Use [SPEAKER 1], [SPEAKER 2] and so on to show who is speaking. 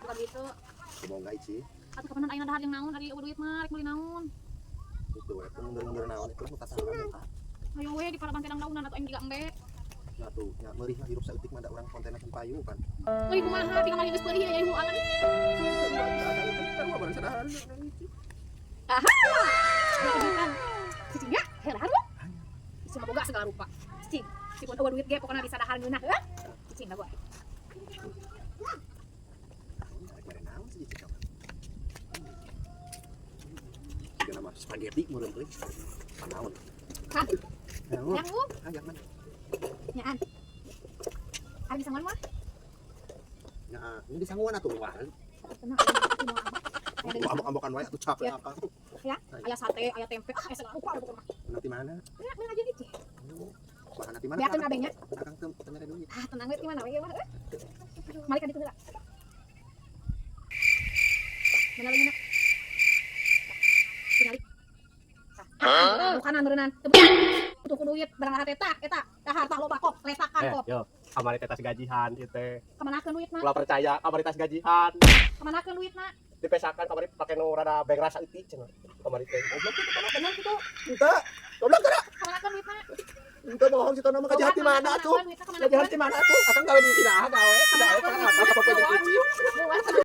[SPEAKER 1] Bukan gitu.
[SPEAKER 2] Semoga ici.
[SPEAKER 1] Atuh kapan ayeuna dahar jeung naon, ari euweuh duit mah rek meuli naon?
[SPEAKER 2] Itu we mundur-mundur naon itu mah tasaran eta.
[SPEAKER 1] Ayo we di paraban tedang daunan atuh aing jiga embe.
[SPEAKER 2] Ya tuh, ya meurih lah hirup saeutik mah da urang kontenna can payu kan.
[SPEAKER 1] Meuli kumaha tinggal geus peurih aya huangan.
[SPEAKER 2] Kan mah sadaran.
[SPEAKER 1] Aha. Kejutan. Cicing ya, heula haru. Cicing mah boga segala rupa. Cicing, meskipun euweuh duit ge pokona bisa dahar ngeunah heuh. Cicing lah gua.
[SPEAKER 2] Rek mere naon sih cicing? Jiga nama spaghetti meureun euy. Naon?
[SPEAKER 1] Hah?
[SPEAKER 2] Naon?
[SPEAKER 1] Yang um,
[SPEAKER 2] Hayang mana?
[SPEAKER 1] Nyaan. Ari disanguan mah?
[SPEAKER 2] Ya, ini disanguan atuh wah.
[SPEAKER 1] Tenang, aya mau apa? Aya deui.
[SPEAKER 2] Ambok-ambokan wae atuh capek
[SPEAKER 1] Ya.
[SPEAKER 2] apa.
[SPEAKER 1] Ya, aya sate, aya tempe, ah, aya segala rupa pokona mah.
[SPEAKER 2] Nanti mana?
[SPEAKER 1] Ya, meun aja cicing.
[SPEAKER 2] Bahan nanti mana?
[SPEAKER 1] Beakeun kabeh nya.
[SPEAKER 2] Akang teu teu mere duit.
[SPEAKER 1] Ah, tenang we ti mana we ieu mah. Malik ka ditu heula. Mana leungeunna? Tingali. Tah, bukanan meureunnan. Teu ku duit barang lahat eta, eta dahar tah loba kop, letakan
[SPEAKER 3] Eh,
[SPEAKER 1] kop.
[SPEAKER 3] yo, kamari teh tas gajihan ieu teh.
[SPEAKER 1] Kamanakeun duitna?
[SPEAKER 3] Ulah percaya, kamari tas gajihan.
[SPEAKER 1] Kamanakeun duitna?
[SPEAKER 3] Dipesakan kamari pake nu rada beng rasa eutik cenah. Kamari teh.
[SPEAKER 2] Goblok tuh teh.
[SPEAKER 1] Bener kitu.
[SPEAKER 2] Ente. Goblok teh.
[SPEAKER 1] Kamanakeun duitna?
[SPEAKER 2] Ente bohong si Tono mah kajahat di mana atuh?
[SPEAKER 1] Kamanakeun duitna?
[SPEAKER 2] Kajahat di mana atuh? Akang gawe di iraha gawe, tidak apa apa apa.